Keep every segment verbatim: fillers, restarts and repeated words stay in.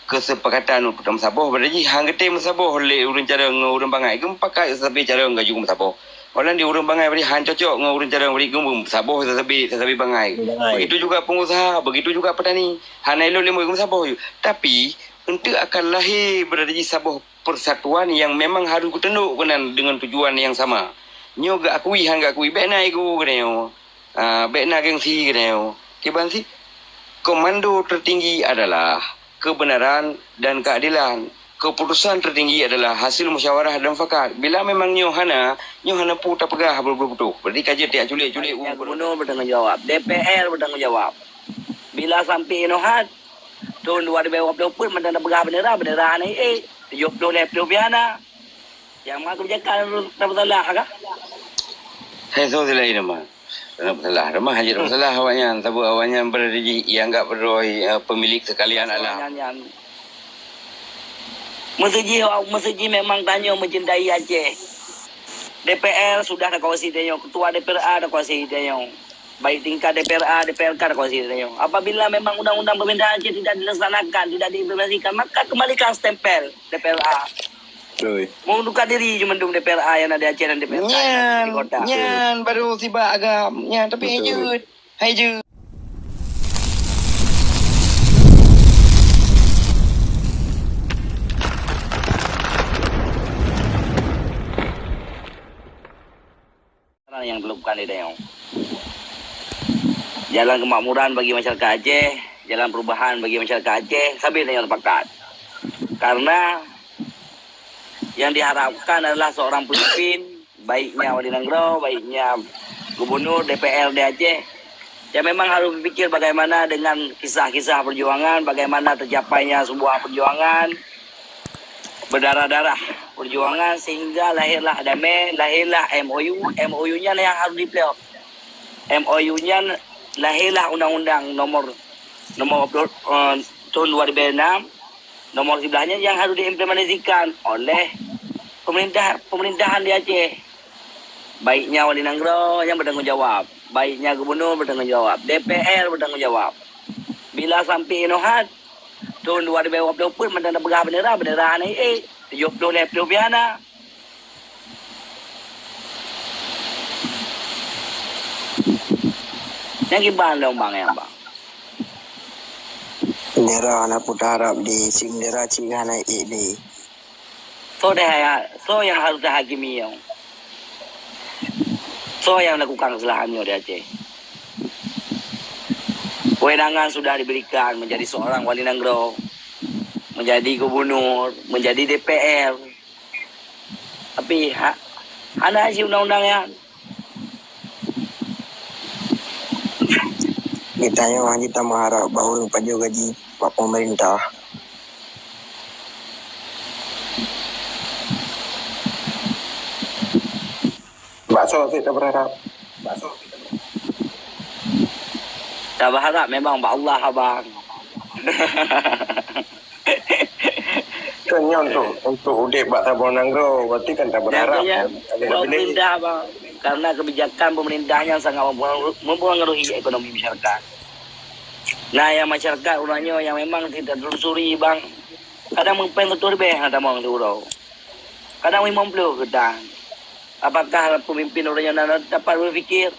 keusepakatan untuk meusaboh, berarti jih han geutem meusaboh lé ureuëng carông ngon ureuëng bangai. Geumupakat sabe carông ka jeuet meusaboh. Óh lheueh nyan ureuëng bangai berarti han cocok ngon ureuëng carông, berarti geumeusaboh sabe, sabe bangai. Bangai. Begitu juga pengusaha, begitu juga petani. Hana ilôn lé meusaboh ju. Tapi, eunteuk akan lahé berarti jih saboh persatuan yang memang harus geutundok keunan dengan tujuan yang sama. Nyoe geuakui han geuakui, bék na ego keunoe. Ah, bék na gengsi keunoe. Kiban sih, komando tertinggi adalah kebenaran dan keadilan. Keputusan tertinggi adalah hasil musyawarah dan mufakat. Bila memang nyoe hana, nyoe hana peue tapeugah beutôi-beutôi. Berarti ka jeuet jak culik-culik. Baiknya gubernur bertanggung jawab, D P R bertanggung jawab. Bila sampai inoe hat, thon dua ribu dua puluh pun mantong tapeugah bendera, bendera hana ék, tujoh ploh lhèe ploh pih hana. Nyang ma kebijakan tapeusala kah? Hai, soe silai nama? Tapeusala. Nama hana tapeusala awaknyan, sabab awaknyan berarti jih ianggap droe, eh, pemilik sekalian alam. Nyan, nyan. Meuseuji, meuseuji memang tanyoe mencintai Aceh. D P R sudah takuasai tanyoe, ketua D P R A takuasai tanyoe. Baik tingkat D P R A, D P R K takuasai tanyoe. Apabila memang undang-undang pemerintahan Aceh tidak dilaksanakan, tidak diimplementasikan, maka kembalikan stempel D P R A. Betul. Mengundurkan diri je mandum D P R A yang ada di Aceh dan D P R K yang ada di kota. Nyan, nyan baru sibak agam. Nyan, tapi betul. Jeuet. Hai jeuet. Yang dilakukan di tanyoe. Jalan kemakmuran bagi masyarakat Aceh, jalan perubahan bagi masyarakat Aceh, sabe tanyoe sepakat. Karena yang diharapkan adalah seorang pemimpin, baiknya wali nanggroe, baiknya gubernur, D P R di Aceh, yang memang harus berpikir bagaimana dengan kisah-kisah perjuangan, bagaimana tercapainya sebuah perjuangan berdarah-darah, perjuangan sehingga lahirlah damai, lahirlah M O U. M O U nyan yang harus diplok. M O U nyan lahirlah undang-undang nomor, nomor dua puluh, eh, tahun dua ribu enam, nomor sebelas nyan yang harus diimplementasikan oleh pemerintah, pemerintahan di Aceh. Baiknya wali nanggroe yang bertanggung jawab, baiknya gubernur bertanggung jawab, D P R bertanggung jawab. Bila sampai inoe hat, tahun dua ribu dua puluh pun mantong tapeugah bendera, bendera hana ék, tujoh ploh lhèe ploh pih hana. Nyang kiban lom bang, ya bang. Bendera hana peue taharap di, si bendera cit hana ék di. Soe deh, soe nyang harus tahakimi nyoe? Soe nyang lakukan kesalahan nyoe di Aceh? Kewenangan sudah diberikan menjadi seorang wali nanggroe, menjadi gubernur, menjadi D P R. Tapi ha-, hana isi undang-undang nyan. Geutanyoe hana tameuharap bak ureuëng pajoh gaji bak pemerintah. Bak soe sit taberharap? Bak soe sit taberharap? Taberharap memang bak Allah, abang. Kan nyan untuk, untuk udép bak saboh nanggroe, berarti kan taberharap. Nyatanya, kan? Kalau pemerintah, bang, karena kebijakan pemerintah yang sangat mempengaruh-, mempengaruhi ekonomi masyarakat. Nah, yang masyarakat urang nyoe yang memang tidak telusuri, bang. Kadang meupéng keu tujoh ribèe hana tamong siuroe. Kadang limong ploh geutan. Apakah pemimpin urang nyoe na dapat berpikir?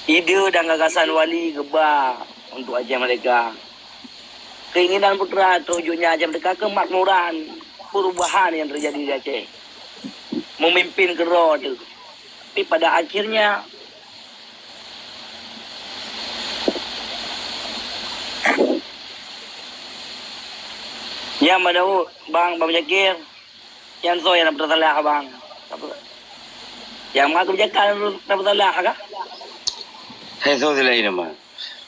Ide dan gagasan wali geuba untuk Aceh merdeka. Keinginan putra terwujudnya Aceh merdeka, kemakmuran, perubahan yang terjadi di Aceh. Memimpin keudroe teuh. Tapi pada akhirnya, nyang meunurot bang, bang Muzakir, nyang soe nyang na peusalah bang? Nyang ma kebijakan na peusalah kah? Hai, soe silai nama?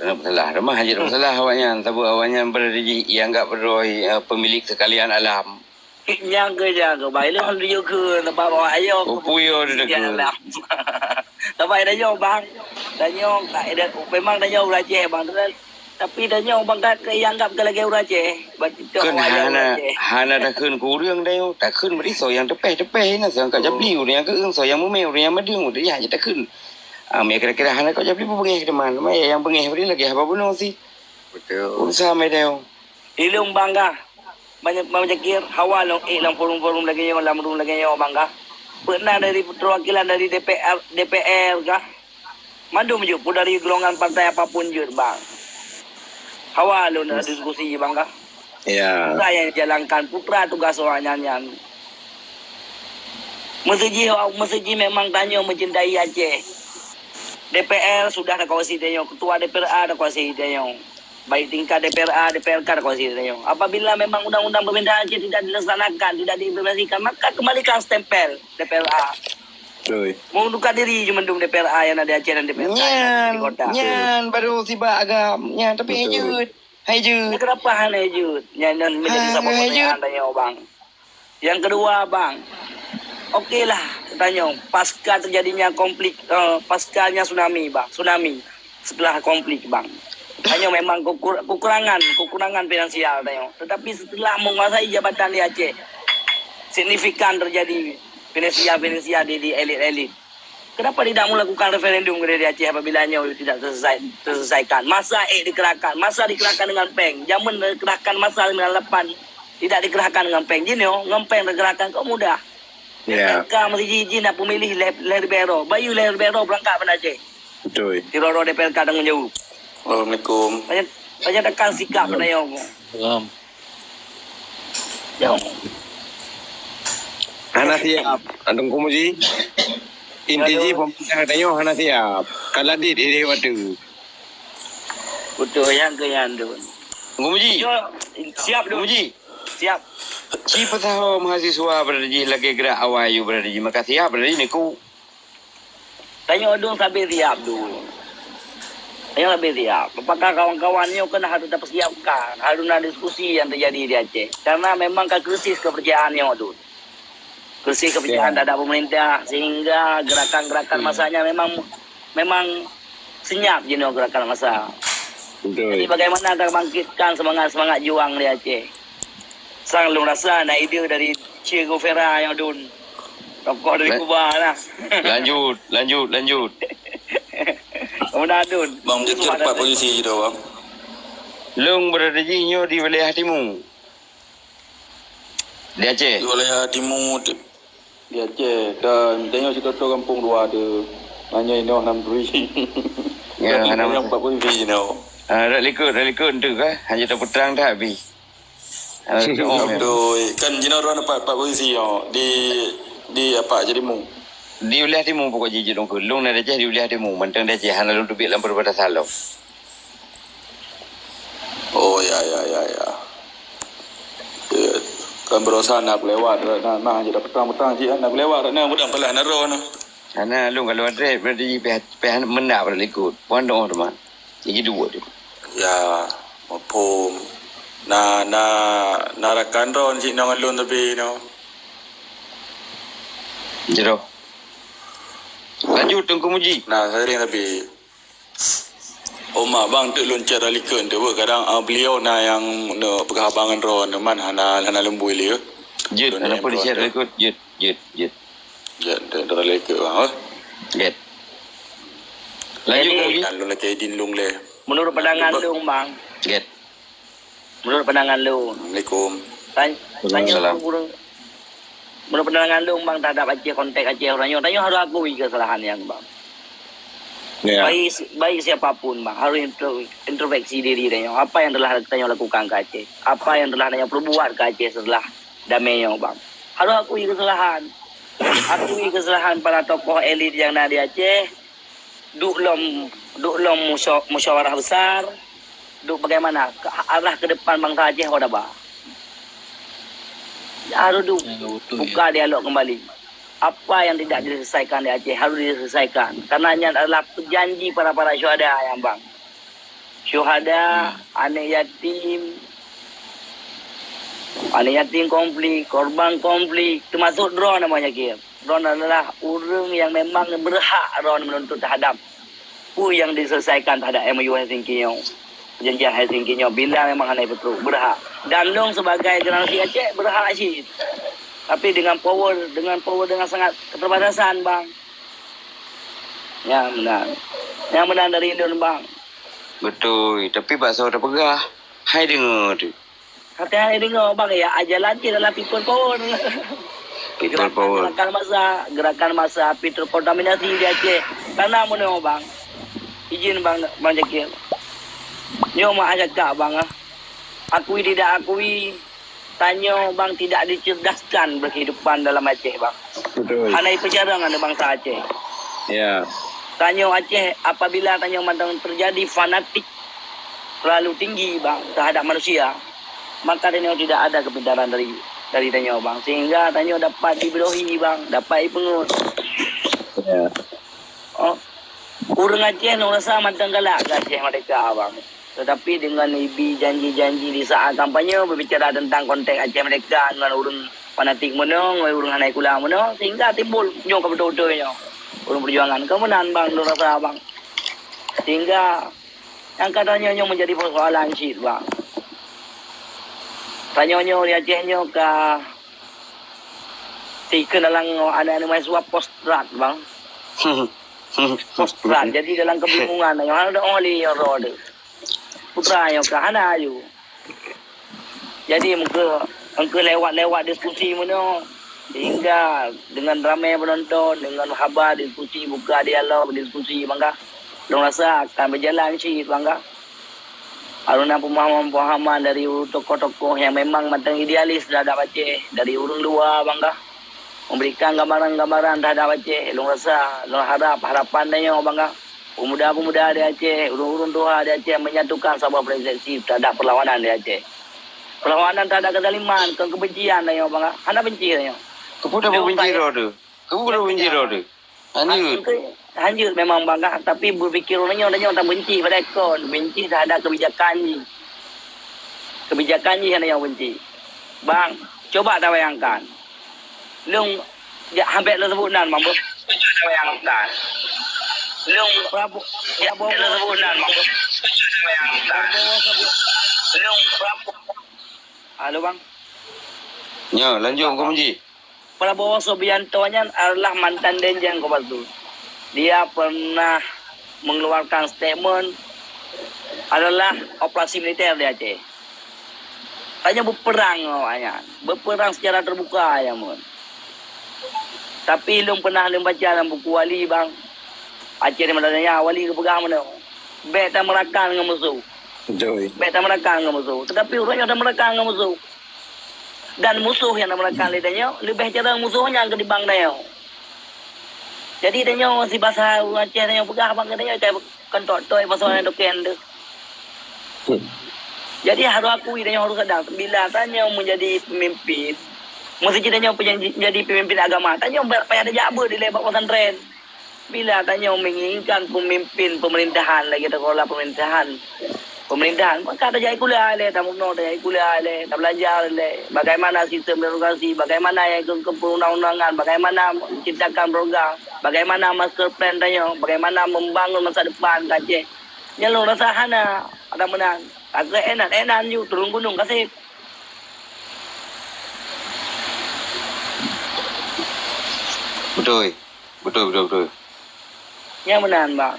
Na peusalah. Nama hana peusalah awaknyan, sabab awaknyan berarti jih ianggap droe, eh, pemilik sekalian alam. Nyang keu, nyang keu, bah ilôn han tujoh keu, teumpat bawa ayo. Oh, puyo di dekat. Yalah. Teumpat tanyoe, bang. Tanyoe, memang tanyoe ureuëng Aceh, bang. Tapi tanyoe, bang, ka, ka ianggap keu lagèe ureuëng Aceh. Berarti tu kan awak hana, ureuëng Aceh. Hana takheun keu ureuëng tanyoe. Takheun beri soe nyang teupeh-teupeh na, soe nyang ka japli, ureuëng nyang keu, soe nyang mumè, ureuëng nyang madeueng, ureuëng nyang takheun. Ah, meunan kira-kira hana ka japli pun beungèh teuma. Meunan nyang beungèh beri lagèe haba bunoe sih. Betul. Urusan meunan tanyoe. Ilung bangga. Banyak, banyak kir, hawa lôn ék lam forum-forum lagèe nyoe, lam room lagèe nyoe bangga. Pernah dari perwakilan dari D P R, D P R kah? Mandum jeuet, pun dari golongan partai apapun jeuet, bang. Hawa lôn nak diskusi, bangga. Ya. Putra yang dijalankan, putra tugas awak nyan, nyan. Meuseujih, meuseujih memang tanyoe mencintai Aceh. D P R sudah takuasai tanyoe, ketua D P R A takuasai tanyoe. Baik tingkat D P R A, D P R K takuasai tanyoe. Apabila memang undang-undang pemerintahan Aceh tidak dilaksanakan, tidak diimplementasikan, maka kembalikan stempel D P R A. Betul. Mengundurkan diri je mandum D P R A yang ada di Aceh dan D P R K yang ada di kota. Nyan, nyan baru sibak agam. Nyan, tapi betul. Hai jeuet. Hai jeuet. Kenapa hana jeuet? Nyan, nyan menjadi ha, saboh pertanyaan tanyoe, bang. Yang kedua, bang, oke lah, tanyoe, pasca terjadinya konflik, eh, pascanya tsunami, bang, tsunami, setelah konflik, bang, tanyoe memang kukur-, kekurangan, kekurangan finansial tanyoe. Tetapi setelah menguasai jabatan di Aceh, signifikan terjadi finansial-finansial di, di elit-elit. Kenapa tidak melakukan referendum di Aceh apabila nyoe tidak terselesai, terselesaikan? Masa ék dikerahkan, masa dikerahkan dengan péng. Jameun dikerahkan masa sembilan lapan, tidak dikerahkan dengan péng. Jinoe ngon péng dikerahkan kok mudah. Ya. D P R K meusti jih na pemilih lé, lé Ribeiro. Bayeue lé Ribeiro berangkat bak Aceh. Betul. Sidroe-droe D P R K tanggung jawab. Assalamualaikum. Banyak, banyak tekan sikap bak nyoe. Salam. Hana siap, Teungku Muji. Inti jih pemerintah tanyoe hana siap. Kaladit idéh batu. Beutôi, nyang keu nyan, Dun. Teungku Muji. Yo, siap, Dun. Teungku Muji. Siap. Ci peusaho mahasiswa beureuji lagèe grak awai yue beureuji. Maka siap beureuji niku. Tanyoe dong sabe siap dulu. Tanyoe sabe siap. Apakah kawan-kawan nyoe kan harus tapeusiapkan, harus na diskusi yang terjadi di Aceh. Karena memang ka krisis kepercayaan nyoe dulu. Krisis kepercayaan terhadap pemerintah, sehingga gerakan-gerakan masanya memang, memang senyap jinoe gerakan masa. Betul. Jadi bagaimana tabangkitkan semangat-semangat juang di Aceh? Sang lôn rasa na ide dari Che Guevara nyoe dun. Tokoh dari Kuba lah. Lanjut, lanjut, lanjut. Mudah dun. Bang, jeuet pat posisi jih tu, Bang. Lôn beureuji nyoe di wilayah timu. Di Aceh. Di wilayah timu, di, di Aceh. Dan tanyoe sitoto gampông dua tu. Nanya inoe nam turi. Ya, nam turi. Pat posisi jinoe. Ah, rak likot, rak likot tu kah? Hanya tapeutrang that bih. Aduh, kan jinoe droe pat, pat posisi nyoe di, di apa, jadi mu? Di wilayah timu pokok jih jeuet lôn kheun. Lôn na di Aceh di wilayah timu, mantong di Aceh hana lôn teubiet lam perbatasan lom. Oh, ya, ya, ya, ya. Ya, kan berosa na kulewat, na, na, jadi petang-petang cik, na kulewat, na mudah pelah na droe na. Hana lôn kalau adres berarti pih, pih meunak pada likot. Puan doh teuma. Jadi dua tu. Ya, muphom. Na, na, na rakan droe cik nong lôn tapi no. Jero. Lanjut Teungku Muji. Na, sering tapi. Oh, mak bang, tu lôn chat dari likot tu. Kadang, ah, beliau na yang na peugah abang ngon droe, man hana, hana lembui lé. Jeuet, hana pun di-chat dari likot. Jeuet, jeuet, jeuet. Jeuet, dari likot bang, eh. Jeuet. Lanjut, jadi, Muji. Kan lôn lakèe idin lôn lé. Menurut pandangan lôn, bang. Jeuet. Menurut pandangan lôn. Assalamualaikum. Tanya, tanya Waalaikumsalam. Ureueng, menurut pandangan lôn, bang, terhadap Aceh, konteks Aceh, orang nyoe, tanyoe harus akui kesalahan nyan, bang. Ya. Baik, baik siapa pun, bang, harus intro-, introspeksi diri tanyoe. Apa yang telah tanyoe lakukan ke Aceh? Apa yang telah tanyoe perbuat ke Aceh setelah damai nyoe, bang? Harus akui kesalahan. Akui kesalahan para tokoh elit yang na di Aceh. Duek lom, duek lom musya-, musyawarah besar, duek bagaimana ke, arah ke depan bangsa Aceh ho daba. Harus duek buka dialog kembali. Apa yang tidak diselesaikan di Aceh harus diselesaikan. Karena nyan adalah janji para-para syuhada yang bang. Syuhada, aneuk yatim, aneuk yatim konflik, korban konflik, termasuk droe namanya kira. Droe adalah ureueng yang memang berhak droe menuntut terhadap peue yang diselesaikan terhadap M O U Helsinki nyoe. Perjanjian Helsinki nyoe bila memang hana beutôi berhak. Dan lôn sebagai generasi Aceh berhak cit. Tapi dengan power, dengan power dengan sangat keterbatasan, bang. Nyang meunan. Nyang meunan dari lôn, bang. Beutôi, tapi bak soe tapeugah, hai deungoe tu. Hati-hati deungoe bang ya, ajalan cit dalam people power. People power. Gerakan massa, gerakan massa people kontaminasi di Aceh. Karena meunoe bang, izin bang, bang Jakir. Nyoe meu'ah cakap bang ah. Akui tidak akui, tanyoe bang tidak dicerdaskan berkehidupan dalam Aceh bang. Betul. Hana ipeujarang aneuk bangsa Aceh. Ya. Tanyoe Aceh apabila tanyoe mantong terjadi fanatik terlalu tinggi bang terhadap manusia, maka tanyoe tidak ada kepintaran dari dari tanyoe bang, sehingga tanyoe dapat dibelohi bang, dapat ipeungeut. Ya. Oh, ureuëng Aceh nurasa mantong galak ke Aceh Merdeka bang. Tetapi dengan ibi janji-janji di saat kampanye berbicara tentang konteks Aceh Merdeka dengan ureuëng fanatik meunoe, ngon ureuëng hana kula meunoe, sehingga timbul nyoe ke betul-betul nyoe ureuëng perjuangan. Kemenangan bang nurasa bang. Sehingga nyang ka tanyoe nyoe menjadi persoalan cit bang. Tanyoe nyoe di Aceh nyoe ka tikheun dalam aneuk-aneuk mahasiswa postrat bang. Postrat. Jadi dalam kebingungan nyoe hana ada oli nyoe roh tu. Putra nyoe ka hana aju. Jadi mungkin engke lewat-lewat diskusi meunoe sehingga dengan ramai penonton, dengan haba diskusi, buka dialog, diskusi bangga. Lôn rasa akan berjalan cit bangga. Aluna pemahaman-pemahaman dari tokoh-tokoh yang memang mantong idealis terhadap Aceh, dari ureuëng luwa bangga. Memberikan gambaran-gambaran terhadap Aceh, lôn rasa, lôn harap, harapan tanyoe bangga. Pemuda-pemuda di Aceh, ureuëng-ureuëng tuha di Aceh menyatukan saboh persepsi terhadap perlawanan di Aceh. Perlawanan terhadap kezaliman, kon kebencian tanyoe bangga. Hana benci tanyoe. Keupeue tabenci droe tu? Keupeue tabenci droe tu? Hanjeuet. Hanjeuet memang bangga, tapi berpikir ureuëng nyoe, tanyoe tabenci padahai kon, benci terhadap kebijakan jih. Kebijakan jih hana nyang benci. Bang, coba tabayangkan. Lôn jak habék lôn sebut nan, Mambo. Coba tabayangkan. Lôn Prabowo, Prabowo, lôn sebut nan, Mambo. Coba tabayangkan. Lôn Prabowo. Halo, Bang. Ya, lanjut, Bang Muji. Prabowo Subianto nyan adalah mantan Danjen Kopassus. Dia pernah mengeluarkan statement adalah operasi militer di Aceh. Tanyoe berperang awaknyan, berperang secara terbuka ya mun. Tapi lôn pernah lôn baca dalam buku Wali bang, Aceh di Madanya Wali geupeugah meunoe, bèk tamerakan ngon musoh. Betul. Bèk tamerakan ngon musoh. Tetapi ureuëng nyang tamerakan ngon musoh. Dan musoh nyang tamerakan lé tanyoe leubeh jarang musoh nyan ketimbang tanyoe. Jadi tanyoe si basa ureuëng Aceh tanyoe peugah bang tanyoe kai kon tok-tok basa nyang dokeng tu. Jadi harus akui tanyoe harus sadar bila tanyoe menjadi pemimpin, mesti tanyoe menjadi pemimpin agama, tanyoe payah tajak beuet dilèe bak pesantren. Bila tanyoe menginginkan pemimpin pemerintahan lagi takelola pemerintahan, pemerintahan maka tajak kuliah lé, tamunoe tajak kuliah lé, tabelajar lé bagaimana sistem demokrasi, bagaimana yang ke, ke perundang-undangan, bagaimana menciptakan program, bagaimana master plan tanyoe, bagaimana membangun masa depan ka Aceh. Nyan lôn rasa hana ada meunan. Agak enak-enak ju turun gunung kasih. Betul. Betul, betul, betul. Nyang meunan bang.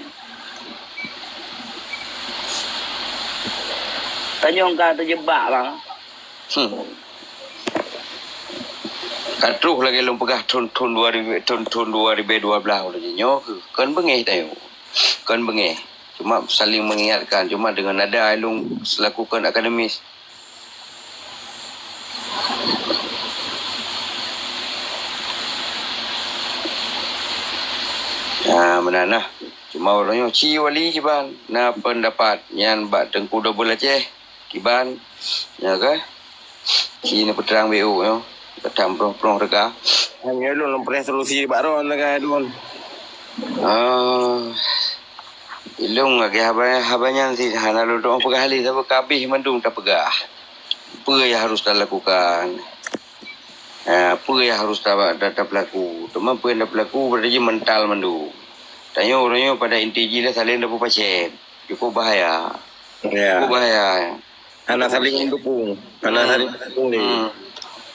Tanyong ka terjebak bang. Hmm. Ka troh lagèe lôn peugah thon-thon dua ribu, thon-thon dua ribu dua belas udah nyoe keu kon beungèh tanyoe. Kon beungèh. Cuma saling mengingatkan, cuma dengan nada lôn selaku kon akademis. Ya, meunan nah. Cuma uroe nyoe ci wali kiban na pendapat nyan bak Teungku Dobel Aceh kiban, ya ke? Ci neupeutrang B U nyoe. Gata prong-prong rega. Hanya lôn lôn preh solusi bak droe lagèe lôn. Ah. Ilôn lagèe haba, haba nyan cit hana lôn tu'oh peugah lé, sabab ka abéh mandum tapeugah. Peue nyang harus talakukan? Ha, peue nyang harus ta, ta, tapeulaku? Teuma peue nyang tapeulaku, berarti jih mental mandum. Tanyoe uroe nyoe pada inti jih lah saléng tapeupaséh. Cukup bahaya. Ya. Cukup bahaya. Hana saling mendukung. Hana saling mendukung lé. Hmm.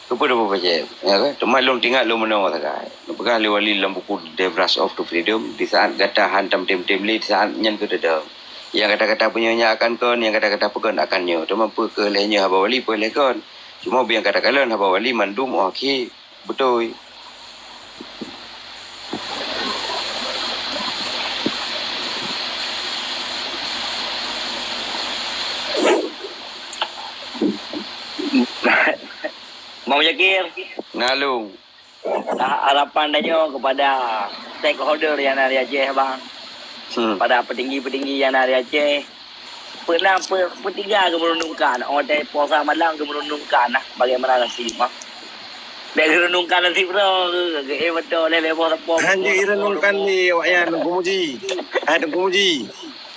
Keupeue tapeupaséh? Ya kan? Teuma lôn teuingat lôn meunoe sagai. Neupeugah lé wali lam buku The Rush of to Freedom, di saat gata han tamtem-tem lé, di saat nyan keuh teudong. Nyang kata-kata peunyoe nyan akan kon, nyang kata-kata peue kon akan nyoe. Teuma peue keuh lheueh nyoe haba wali, peue lheueh kon. Cuma nyang kata kalon haba wali mandum óh akhé beutôi. Bang Muzakir. Nalung. Harapan tanyoe kepada stakeholder nyang na di Aceh, bang. Hmm. Pada petinggi-petinggi nyang na di Aceh. Pernah pe-, peutiga geumeurunungkan, oh, dari puasa malam geumeurunungkan, nah, bagaimana nasib, bang? Bèk geumeurunungkan nasib droe, geu-, geu-, eh, beutôi lé, lé boh teupông. Han jeuet ireunungkan lé awak nyan, Teungku Muji. Hai Teungku Muji.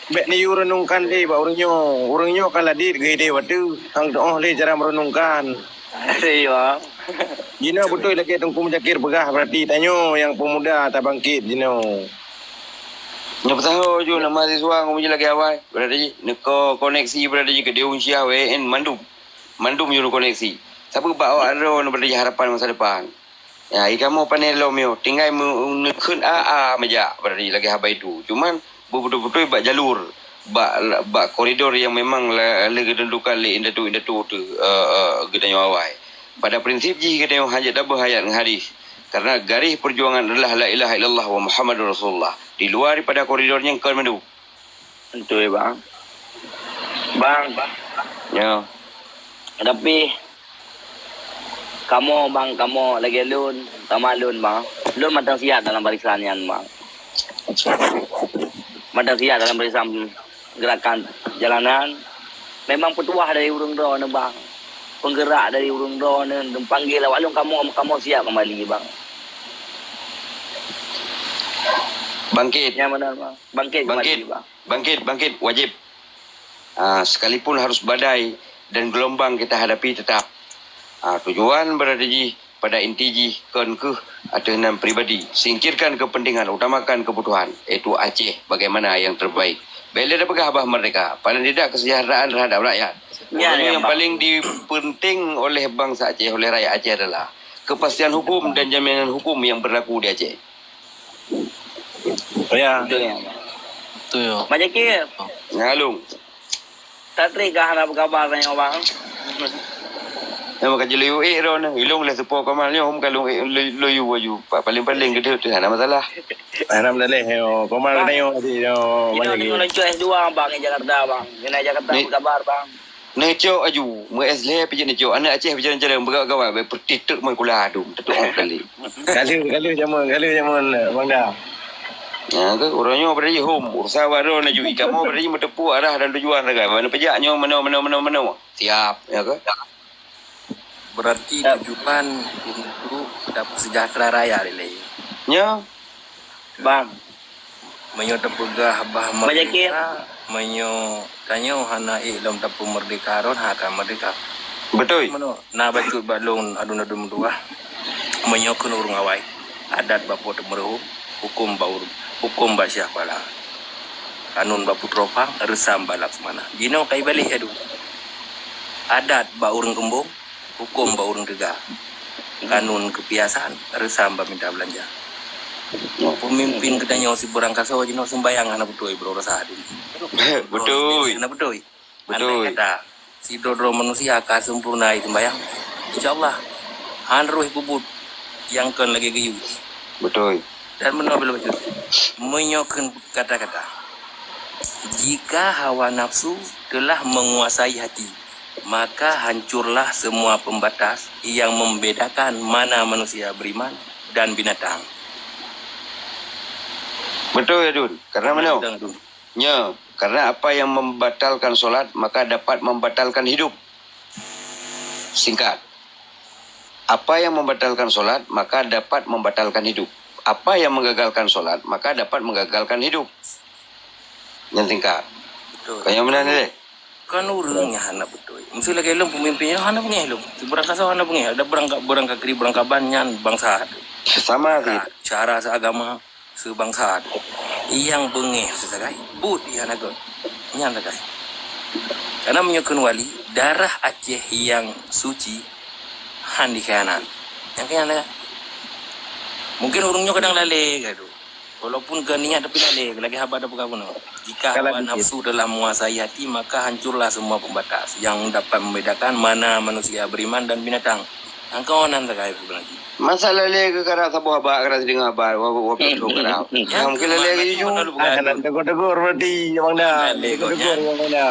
Bèk neuyue renungkan lé bak ureueng nyoe. Ureueng nyoe ka ladit geuh idéh watèe, han teu'oh lé cara meurunungkan. Iya. Jinoe beutôi lagèe Teungku Muzakir peugah, berarti tanyoe nyang peumuda tabangkit jinoe. Nyoe peusaho ju nama siswa ngon meujih lagèe awai, berarti neuko koneksi, berarti jih keu Dewan Syiah W N mandum. Mandum ju koneksi. Sapeue bak awak droe berarti jih harapan masa depan. Ya, i kamoe pane lom nyoe, tinggai meu-, neukheun a-a meujak berarti lagèe haba itu. Cuman beubeutôi-beutôi bak jalur, bak, bak koridor nyang memang la-, lé geuteuntukan lé indatu-indatu teuh, eh, eh, geutanyoe awai. Pada prinsip jih geutanyoe hana jeuet tabeuh ayat ngon hadis. Karena garis perjuangan adalah la ilaha illallah wa Muhammadur Rasulullah. Di luar daripada koridor nyan kon mandum. Beutôi, bang. Bang. Ya. Tapi kamoe, bang, kamoe lagèe lôn, sama lôn, bang. Lôn mantong siap dalam barisan nyan, bang. Mantong siap dalam barisan gerakan jalanan. Memang peutuah dari ureueng droeneuh, bang. Penggerak dari ureueng droeneuh, neupanggil awak lôn, kamoe, kamoe siap kembali, bang. Bangkit. Nyan beuna, bang. Bangkit kembali, bang. Bangkit, bangkit, wajib. Ah, sekalipun harus badai dan gelombang kita hadapi tetap. Ah, tujuan berada jih pada inti jih kon keuh ateueh nan pribadi. Singkirkan kepentingan, utamakan kebutuhan, yaitu Aceh bagaimana yang terbaik. Bèk lé tapeugah bah merdeka, paling tidak kesejahteraan terhadap rakyat. Ya, ureueng ya, yang bang. Paling dipenting oleh bangsa Aceh, oleh rakyat Aceh adalah kepastian hukum dan jaminan hukum yang berlaku di Aceh. Ya. Betul ya. Betul ya. Bang Jakir. Ngalung. Tatri kah hana berkabar tanya bang? Nama ka jilui eh ron, ilung leh sepo kamal nyoe hom kalung eh lui lui waju. Pak paling-paling gede tu hana masalah. Hana masalah yo, kamal tanya si yo. Ini Bang Jakir. Ini S dua bang di Jakarta bang. Kena Jakarta berkabar bang. Neucok aju, meu S lhèe pih jeuet neucok. Aneuk Aceh bicara-bicara beugawat-gawat, bèk peureutih teuk meukulah dum, teutu'oh kali. Kali, kali jameun, kali jameun, Bang Da. Nah, ke ureueng nyoe berarti hom, urusan baroe na jui. Kamoe berarti meuteupeue arah dan tujuan sagai. Mana pejak nyoe, meunoe, meunoe, meunoe, meunoe. Siap, ya ke? Berarti tujuan untuk dapat sejahtera raya, Lele. Ya. Bang. Meunyoe teupeugah bah Bang Jakir. Merdeka, meunyoe tanyoe hana ék lom tapeumerdeka, ron hana akan merdeka. Beutôi. Meunoe, na bacut bak lôn aduen-aduen meutuah. Meunyoe kheun ureueng awai, adat bak po teumeureuhom, huköm bak ureueng, huköm bak syah pala. Kanun bak putroe phang, reusam bak laksamana. Jinoe ka ibalek adu. Adat bak ureueng eumbong, huköm bak ureueng teuga. Kanun keupiasan, reusam bak mita beulanja. Peumimpin geutanyoe sibeurangkasoe jinoe seumbayang hana beutôi, bro, rasa hati. Beutôi. Hana beutôi. Beutôi. Andai kata sidroe-droe manusia ka sempurna seumbayang, insya Allah, han roh peubuet nyang kon lagèe geuyue. Beutôi. Dan meunoe bela bacut. Meunyoe kheun kata-kata, jika hawa nafsu telah menguasai hati, maka hancurlah semua pembatas yang membedakan mana manusia beriman dan binatang. Beutôi, Adun. Karena meunoe. Beutôi, Adun. Nya, karena apa yang membatalkan solat, maka dapat membatalkan hidup. Singkat. Apa yang membatalkan solat, maka dapat membatalkan hidup. Apa yang menggagalkan solat, maka dapat menggagalkan hidup. Nyan singkat. Beutôi. Kau nyang meunan deh. Kan ureueng nyang hana beutôi. Mesti lagèe lôn peumimpin nyang hana beungèh lôn. Sibeurangkasoe hana beungèh. Ada beurangka-, beurangkakri, beurangkaban nyan bansa. Sama sih. Nah, cara seagama. Seubangsa tu. Nyang beungèh sagai, buet nyang lagon. Nyan sagai. Karena meunyoe kheun wali, darah Aceh nyang suci han dikhianat. Nyang keu nyan sagai. Mungkin ureueng nyoe kadang lalé gadu. Walaupun keu niat tapi lalé, lagèe haba tapeugah bunoe. Jika hawa nafsu telah menguasai hati, maka hancurlah semua pembatas yang dapat membedakan mana manusia beriman dan binatang. Angkau nan sagai peugah lagi. Masa lalé keu karab saboh haba, karab sideungoe haba, wa, wa, wa, wa, karab. Ya, mungkin lalé keu jujur. Ah, nak tegur-tegur berarti, Bang Da. Lalé gobnyan. Tegur, Bang Da.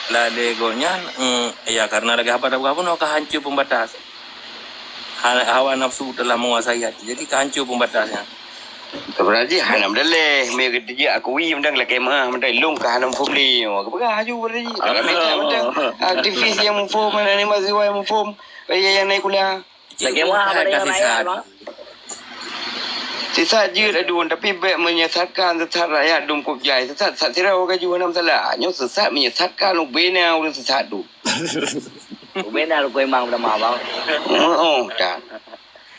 Lalé gobnyan, mm, ya, karena lagèe haba tapeugah bunoe ka hancur pembatas. Ha-, hawa nafsu telah menguasai hati. Jadi, ka hancur pembatasnya. Berarti hana meudaleh, meu geutijak akui mantong lakèe meu'ah mantong lôn ka hana muphom lé. Wah, geupeugah laju berarti. Dalam media mantong aktivis nyang muphom, hana ni mahasiswa nyang muphom. Kaya nyang naik kuliah. Lakèe meu'ah hana nyang naik, Bang. Sisat jeuet aduen, tapi bèk menyesatkan sesat rakyat dum kub jai. Sesat, sat sidroe ka ju hana masalah. Nyoe sesat menyesatkan ubena ureueng sesat tu. Ubena rukoi mang pada mah, Bang. Oh, oh, tak.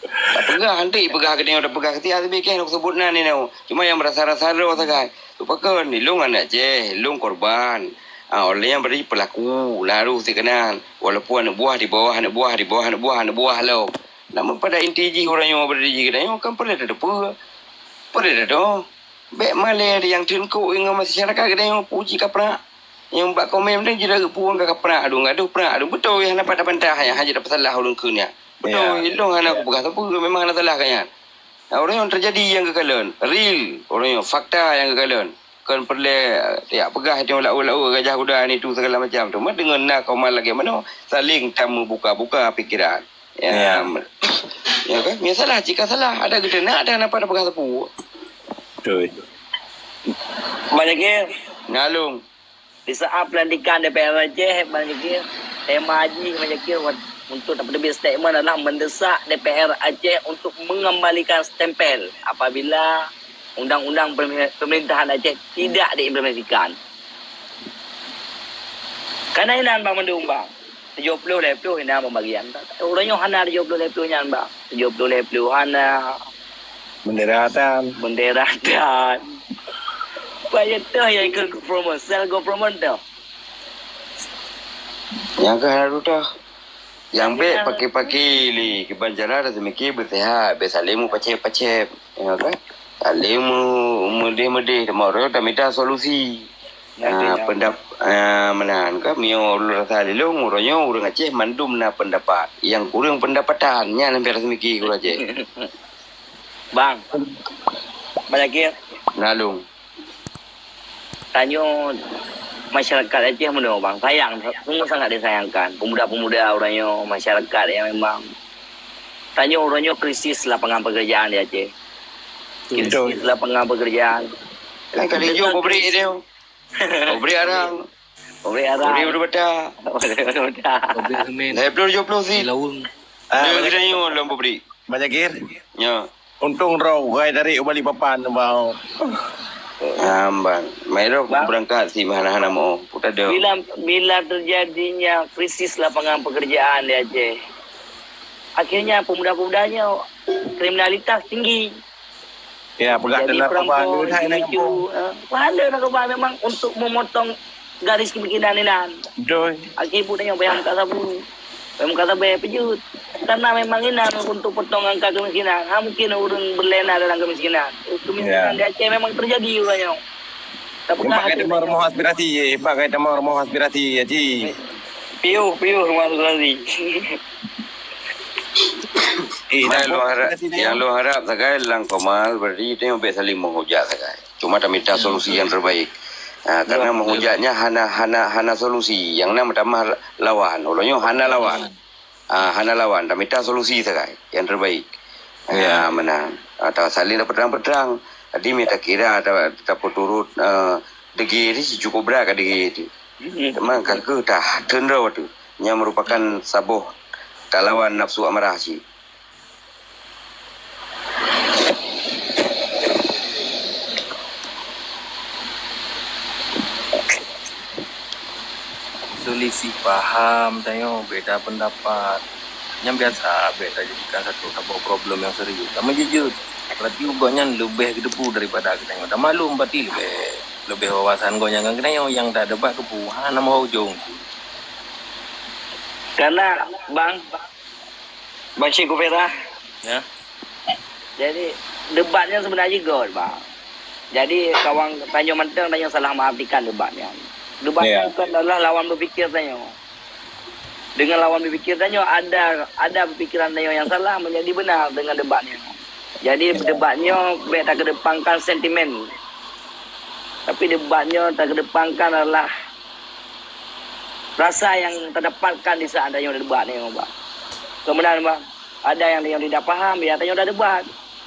Tapeugah, nanti peugah keu nyoe, tapeugah keu siat, tapi kèe lôn seubut nan nyoe. Cuma nyang beurasa-rasa droe sagai. Tupakon, ilôn aneuk Aceh, ilôn korban. Ah, oleh nyang beri pelaku, lalu si keunan. Walaupun aneuk buah di bawah, aneuk buah di bawah, aneuk buah, aneuk buah lom. Namun pada inti jih uroe nyoe beri jih keunan nyoe kan peureulèe tateupeue. Peureulèe tadoe. Bèk malèe nyang teungku ngon masyarakat geutanyoe puji kaprak. Nyang bak komen teuh jeuet geupuang ka kaprak, adong gadoh prak, adong beutôi hana pat tabantah nyan, hana jeuet tapeusalah ureueng kheun nyan. Beutôi, ilôn hana kupeugah sapeue, memang hana salah ka nyan. Nah, ureueng nyang teujadi nyang geukalon, real, ureueng nyang fakta nyang geukalon. Kon peureulèe, eh, jak peugah nyoe lau-lau gajah guda ni tu segala macam tu. Meudeungon na komen lagèe manoe, saling tameubuka-buka pikiran. Ya, ya kan? Meunyoe salah, cit ka salah. Ada geutanyoe, ada hana pat tapeugah sapeue. Betul. Bang Jakir. Nalung. Di saat pelantikan D P R Aceh, Bang Jakir, tema jih Bang Jakir wat-, untuk dapat statement adalah mendesak D P R Aceh untuk mengembalikan stempel apabila undang-undang pemerintah-, pemerintahan Aceh tidak diimplementasikan. Karena inan Bang mandum, Bang. Tujoh ploh lhèe ploh inan pembagian. Ureueng nyoe hana tujoh ploh lhèe ploh nyan, Bang. Tujoh ploh lhèe ploh hana. Bendera tan. Bendera tan. Payah toh ya ikut government, sel government toh. Nyang keuh hana tutoh. Nyang bèk paké-paké lé kiban cara dah seumiké beusehat, bèk saléng meupacép-pacép. Ya kan? Saléng meu-, meudeh-meudeh, teuma uroe nyoe tamita solusi. Ah, pendap-, ah, meunan kan, meunyoe ulôn rasa lé lôn, uroe nyoe ureueng Aceh mandum na pendapat. Nyang kureueng pendapatan, nyan hampir seumiké ureueng Aceh. Bang, Bang Jakir. Nalung. Tanyoe masyarakat Aceh meunoe, Bang, sayang, sungguh sangat disayangkan. Pemuda-pemuda uroe nyoe, masyarakat yang memang tanyoe uroe nyoe krisis lapangan pekerjaan di Aceh. Krisis lapangan pekerjaan. Kan kali jauh pabrik dia. Pabrik arang. Pabrik arang. Pabrik batu bata. Pabrik batu bata. Pabrik semen. Lhèe ploh tujoh ploh sit. Di Laweng. Ah, dia kena nyoe lom pabrik. Bang Jakir? Ya. Untung droe ugai dari Balikpapan, bang. Ambang. Mai droe berangkat si hana-hana mo. Puta dong. Bila, bila terjadinya krisis lapangan pekerjaan di Aceh, akhirnya pemuda-pemudanya kriminalitas tinggi. Ya, peugah jadi narkoba, perampok, duit hai jadi nak itu, eh, pahala narkoba memang untuk memotong garis kemiskinan inan. Betul. Aki ibu tanya, "Bayang muka sabu, bayang muka sabu, eh, pejut." Karena memang inan untuk potong angka kemiskinan. Ha, mungkin ureueng berlena dalam kemiskinan. Kemiskinan di Aceh memang terjadi uroe nyoe. Tapi pakai tema rumoh aspirasi, eh, pakai tema rumoh aspirasi, ya, Ci. Piuh, piuh rumoh aspirasi. Eh, nyang lôn harap, nyang lôn harap sagai lam koma, berarti tengok bèk saling menghujat sagai. Cuma tamita solusi yang terbaik. Ha, karena menghujatnya hana, hana, hana solusi. Yang na meutamah lawan. Uroe nyoe hana lawan. Ha, hana lawan. Tamita solusi sagai yang terbaik. Ya, meunan. Atau saling tapeutrang-peutrang. Jadi, mita kira ta-, tapeuturut, eh, degil, cukup brat ka degil. Teuma ka keuh dah teun droe tu. Nyan merupakan saboh talawan nafsu amarah cit. Selisih paham tanyoe, beda pendapat. Nyang biasa bèk tajadikan satu saboh problem nyang serius. Tamah jujur, berarti gobnyan leubeh geuteupeue daripada geutanyoe. Tamaklum berarti leubeh, leubeh wawasan gobnyan ngon geutanyoe nyang tadebat keupeue hana meuhujong. Karena, Bang, Bang Syekh Gufirah. Ya. Jadi, debat nyan sebenarnya göt, Bang. Jadi kawan tanyoe mantong tanyoe salah mengartikan debat nyan. Debat nyan bukan adalah lawan berpikir tanyoe. Dengan lawan berpikir tanyoe ada ada pemikiran tanyoe yang salah menjadi benar dengan debat nyoe. Jadi debat nyoe bèk takedepankan sentimen. Tapi debat nyoe takedepankan adalah rasa yang tadapatkan di saat tanyoe debat nyoe, bang. Kemudian bang, ada yang yang tidak paham, ya tanyoe dah debat.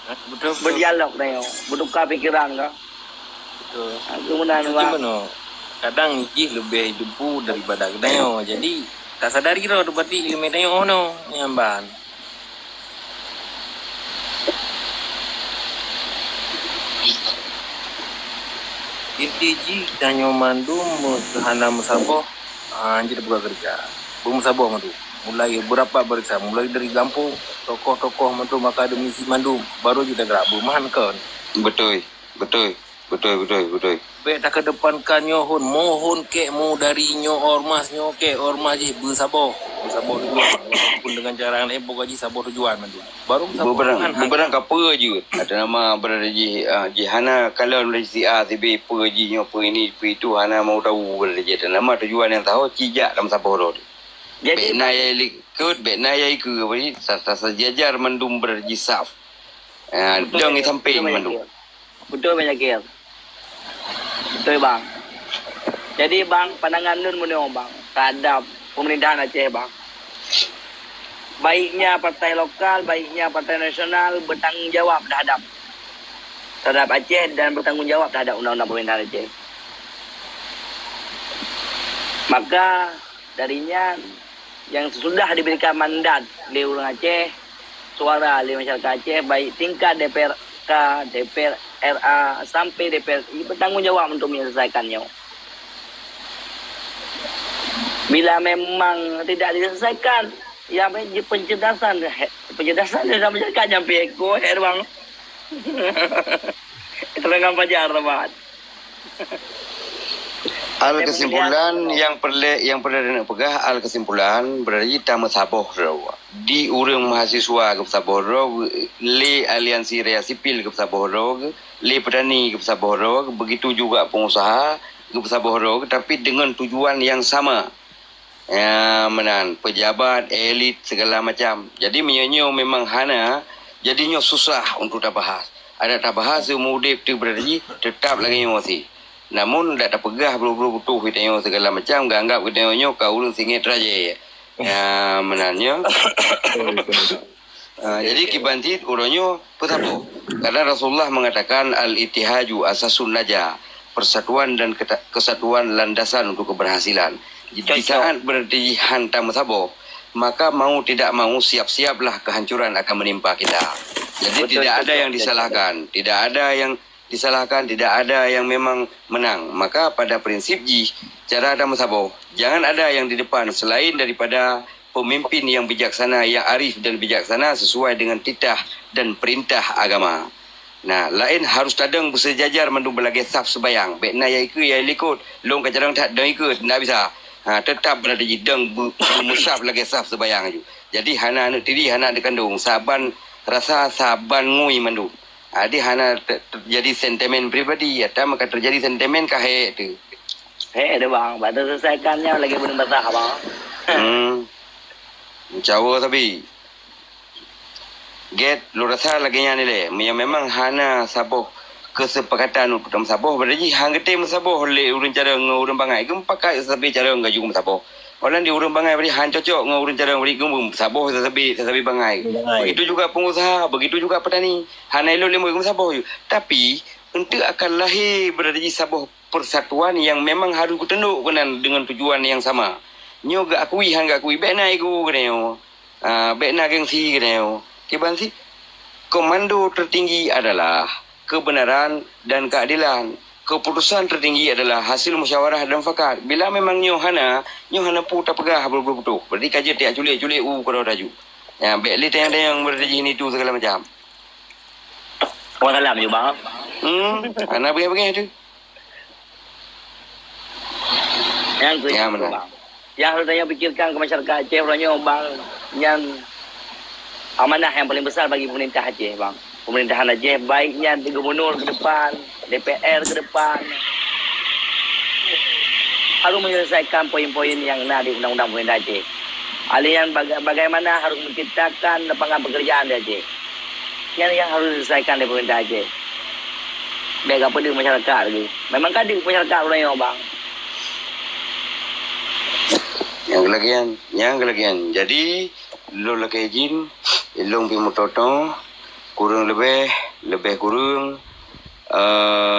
Betul, betul. Berdialog tanyoe, bertukar pikiran ka. Betul. Ha, kemudian bang. Kadang jih lebih jumpu daripada tanyoe. Jadi tak sadari dah berarti ilmu tanyoe ono nyamban. Inti jih tanyoe mandum meuhana meusaboh, ah, jeuet buka keureuja. Beumeusaboh mandum. Mulai beurapa barisan, mulai dari gampông, tokoh-tokoh mandum, akademisi mandum, baru jeuet gerak beumahan kon. Beutôi, beutôi. Beutôi, beutôi, beutôi. Bèk takedepankan nyoe hon, mohon kek mu dari nyoe ormas nyoe kek, ormas jih beusaboh. Beusaboh tujuan. Walaupun dengan cara lain, pokok jih saboh tujuan mandum. Baru saboh tujuan. Beberang kapeue jeuet. Ada nama berada jih, ah, jih hana kalon dari si A, si B, peue jih nyoe, peue ini, peue itu, hana mau tahu berada jih. Ada nama tujuan yang tahu, cijak dalam saboh rot. Jadi, bèk na ya likot, bèk na ya ikeue, apa ni, sa-, sa-, sajajar mandum berada jih saf. Ah, dong di samping mandum. Betul, Bang Yakir. Betul, Bang. Jadi, Bang, pandangan lôn meunyoe, Bang, terhadap pemerintahan Aceh, Bang. Baiknya partai lokal, baiknya partai nasional bertanggung jawab terhadap, terhadap Aceh dan bertanggung jawab terhadap undang-undang pemerintahan Aceh. Maka, dari nyan, yang sudah diberikan mandat lé ureuëng Aceh, suara lé masyarakat Aceh, baik tingkat D P R K, D P R A, sampai D P R I, bertanggung jawab untuk menyelesaikan nyoe. Bila memang tidak diselesaikan, ya, pencerdasan, pencerdasan dari masyarakat nyampe eko, eh, bang. Terangan pajar, Rahmat. Al kesimpulan yang perle-, yang perlu neupeugah, al kesimpulan, berarti tameusaboh droe. Di ureuëng mahasiswa geupeusaboh droe, lé aliansi raya sipil geupeusaboh droe, lé petani geupeusaboh droe, begitu juga pengusaha geupeusaboh droe, tapi dengan tujuan yang sama. Ya, meunan, pejabat, elit, segala macam. Jadi, meunyoe memang hana, jadi nyoe susah untuk tabahas. Ada tabahas seumur udeb tu berarti tetap lagée nyoe masih. Namun, dak tapeugah bro-bro butoh geutanyoe segala macam, geuanggap geutanyoe nyoe ka ureuëng singet raja. Ya, meunan nyoe. Ah, jadi kiban cit uroe nyoe peusaboh. Karena Rasulullah mengatakan, "Al-ittihaju asasun najah." Persatuan dan keta-, kesatuan landasan untuk keberhasilan. Di saat berarti hantam saboh, maka mau tidak mau siap-siaplah kehancuran akan menimpa kita. Jadi tidak ada yang disalahkan, tidak ada yang disalahkan, tidak ada yang memang menang. Maka pada prinsip jih, cara dan saboh, jangan ada yang di depan selain daripada pemimpin yang bijaksana, yang arif dan bijaksana sesuai dengan titah dan perintah agama. Nah, laén harus tadong beusejajar mandum beulagée saf seubayang. Bék na ya ikeue ya likot, lôn ka carông that dong ikeue, ndak bisa. Ha, teutap beurati jidong beu-, beumeusaf lagée saf seubayang aju. Jadi hana aneuk tiri, hana aneuk kandong, saban rasa, saban ngui mandum. Jadi hana te-, teujadi sentimen pribadi, ata meuka teujadi sentimen ka hék teuh. Hék deh bang, bak teuselesaikan nyan lagée buleuen basah bang. Hmm. Meucawa sabe. Gét, lôn rasa lagée nyan ilée, meunyoe memang hana saboh keusepakatan untuk tameusaboh, berarti han geutem meusaboh lé ureuëng carông ngon ureuëng bangai. Geumeupakat sabe carông ka jeuet meusaboh. Óh lheueh di ureuëng bangai berarti han cocok ngon ureuëng carông, berarti geumeusaboh sabe, sabe bangai. Bangai. Begitu juga pengusaha, begitu juga petani. Hana ilôn lé meusaboh ju. Tapi, eunteuk akan lahé berarti saboh persatuan yang memang harus geutundok keunan dengan tujuan yang sama. Nyoe geuakui han geuakui, bék na ego keunoe. Ah, bék na gengsi keunoe. Kiban sih, komando tertinggi adalah kebenaran dan keadilan. Keputusan tertinggi adalah hasil musyawarah dan mufakat. Bila memang nyoe hana, nyoe hana peue tapeugah beutôi-beutôi. Berarti ka jeuet jak culek-culek u keudroe taju. Ya, bék lé tayang-tayang berarti jih nitu segala macam. Wassalam ju, Bang. Hmm, hana beungéh-beungéh tu. Nyang keu Ya, meunan. Bang. Nyang harus tanyoe pikirkan keu masyarakat Aceh uroe nyoe, Bang, nyan amanah nyang paling besar bagi pemerintah Aceh, Bang. Pemerintahan Aceh, baik nyan di gubernur ke depan, D P R ke depan, harus menyelesaikan poin-poin yang na di undang-undang pemerintah Aceh. Alih nyan baga-, bagaimana harus menciptakan lapangan pekerjaan di Aceh. Nyan yang harus diselesaikan di pemerintah Aceh. Bèk ka peudeuh masyarakat lagi. Memang ka deuh masyarakat uroe nyoe, bang. Nyang keulagian, nyang keulagian. Jadi, lôn lakèe izin, lôn pih meutotoe, kureueng leubeh, leubeh kureueng, eh,